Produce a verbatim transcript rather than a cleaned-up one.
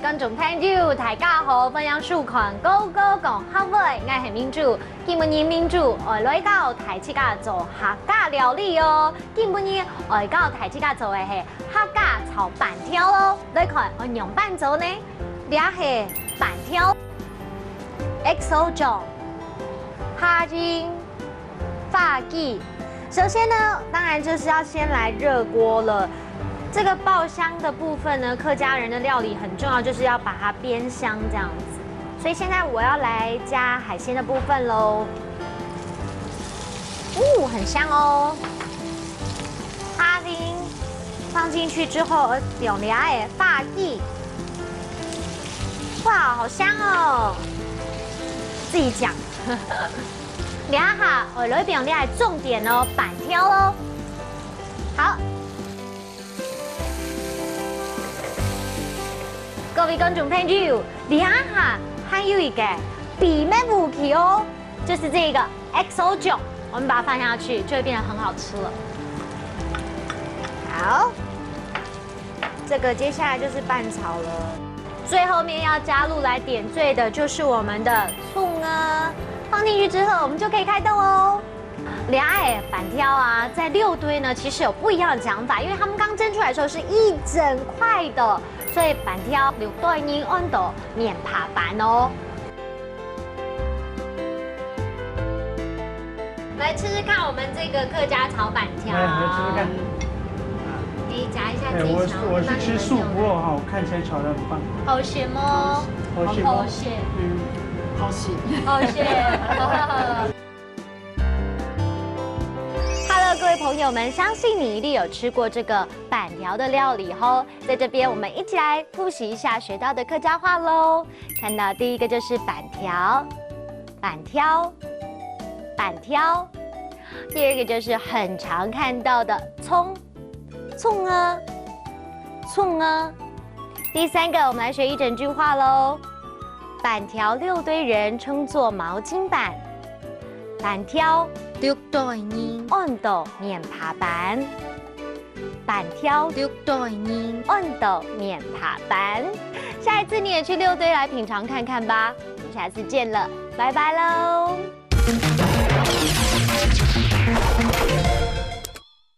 觀眾朋友，大家好，歡迎收看《高高講客話》，𠊎係明珠。今晡日明珠愛來教大自家做客家料理哦。今晡日愛教大自家做个係客家炒粄條哦。來看愛仰般做呢？這係粄條、X O醬、蝦仁、 花枝。首先呢，當然就是要先來熱鍋了。這個爆香的部分呢，客家人的料理很重要，就是要把它煸香這樣子。所以現在我要來加海鮮的部分囉。哦，很香哦。蝦仁放進去之後，而且這个花枝，哇，好香哦！自己講。 這下愛來表演个重點哦，粄條哦。好，各位觀眾朋友，這下還有一個祕密武器哦，就是這個X O醬，我們把它放下去，就會變得很好吃了。好。 這個接下來就是拌炒了。最後面要加入來點綴的就是我們的蔥啊，放進去之後，我們就可以開動哦。這个粄條啊，在六堆呢，其實有不一樣的講法，因為他們剛蒸出來的時候是一整塊的，所以粄條六堆人安到面帕粄哦。 來吃吃看我們這個客家炒粄條。來，我們吃吃看。可以夾一下哎，自己想要的。我是，我是吃素不過哈，我看起來炒得很棒。好鹹哦。好鹹哦。好鹹。嗯。好鹹。好鹹。Hello，各位朋友們，相信你一定有吃過這個粄條的料理吼。在這邊，我們一起來複習一下學到的客家話嘍。看到第一個就是粄條，粄條，粄條。第二個就是很常看到的蔥，蔥啊，蔥啊。第三個，我們來學一整句話嘍。粄條六堆人稱作毛巾粄，粄條六堆人安到面帕粄。 粄條六堆人安到面帕粄。下一次你也去六堆來品嚐看看吧。我們下次見了，拜拜嘍。